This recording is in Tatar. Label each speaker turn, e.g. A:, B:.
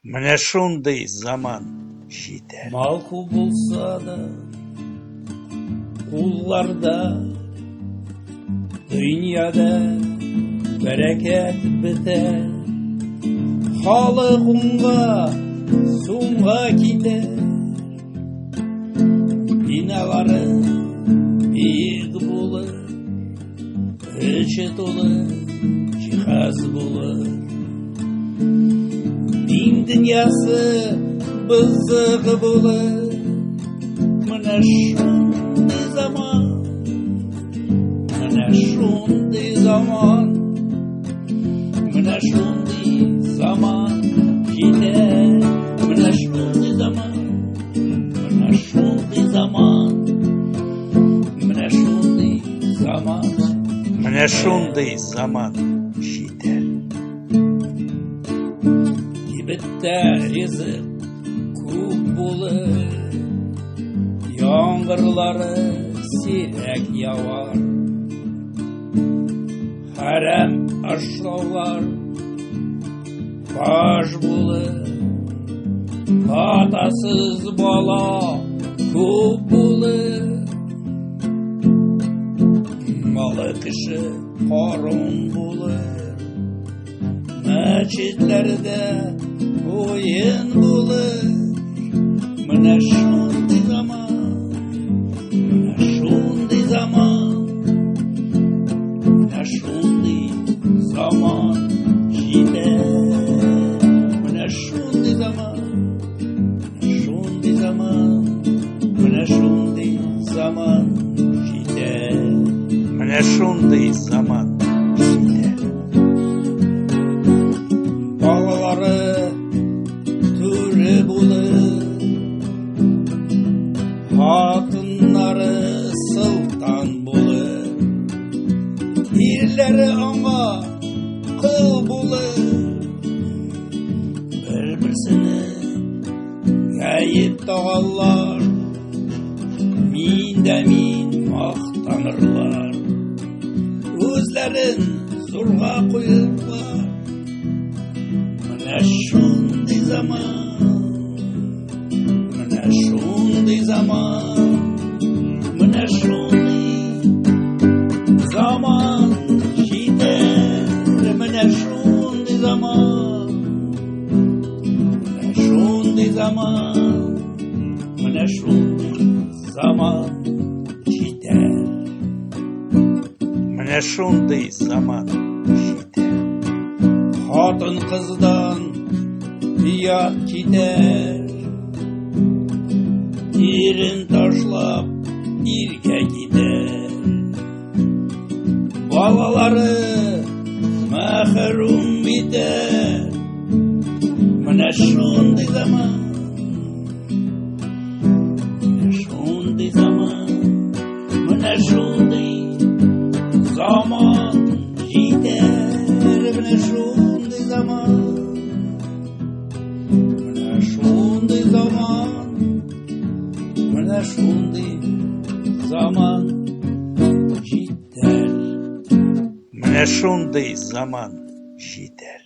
A: Менә шундый заман җитәр.
B: Мал күп булса да, кулларда, дөньяда бәрәкәт бетәр. Халык уңга, сумга китәр. Биналары биек булыр, эче тулы җиһаз булыр. Дин дөньясы бозык булыр. Менә шундый заман, менә шундый заман, менә шундый заман җитәр. Менә шундый заман, менә шундый заман, менә шундый заман.
A: Менә шундый заман җитәр.
B: Кибеттә ризык күп булыр, яңгырлары сирәк явар. Хәрәм ашлаулар баш булыр, атасыз бала күп булыр. Малы кеше карун булыр, мәчетләрдә уен булыр. Менә шундый заман, менә шундый заман, менә шундый заман җитәр. Менә шундый заман, менә шундый заман, менә шундый заман җитәр.
A: Менә шундый заман җитәр.
B: Балалары түре булыр, хатыннары солтан булыр, ирләре аңа кол булыр. Бер-берсене гаеп тагалар, мин дә мин мактанырлар. Үзләрен зурга куерлар. Менә шундый заман, менә шундый заман, менә шундый заман җитәр. Менә шундый заман, менә шундый заман, менә шундый заман җитәр.
A: Менә шундый заман җитәр.
B: Хатын-кыздан оят китәр, ирен ташлап иргә китәр. Балалары мәхрүм итәр. Менә шундый заман, менә шундый заман, менә шундый заман җитәр. Менә шундый заман, менә шундый заман, менә шундый заман җитәр.
A: Менә шундый заман җитәр.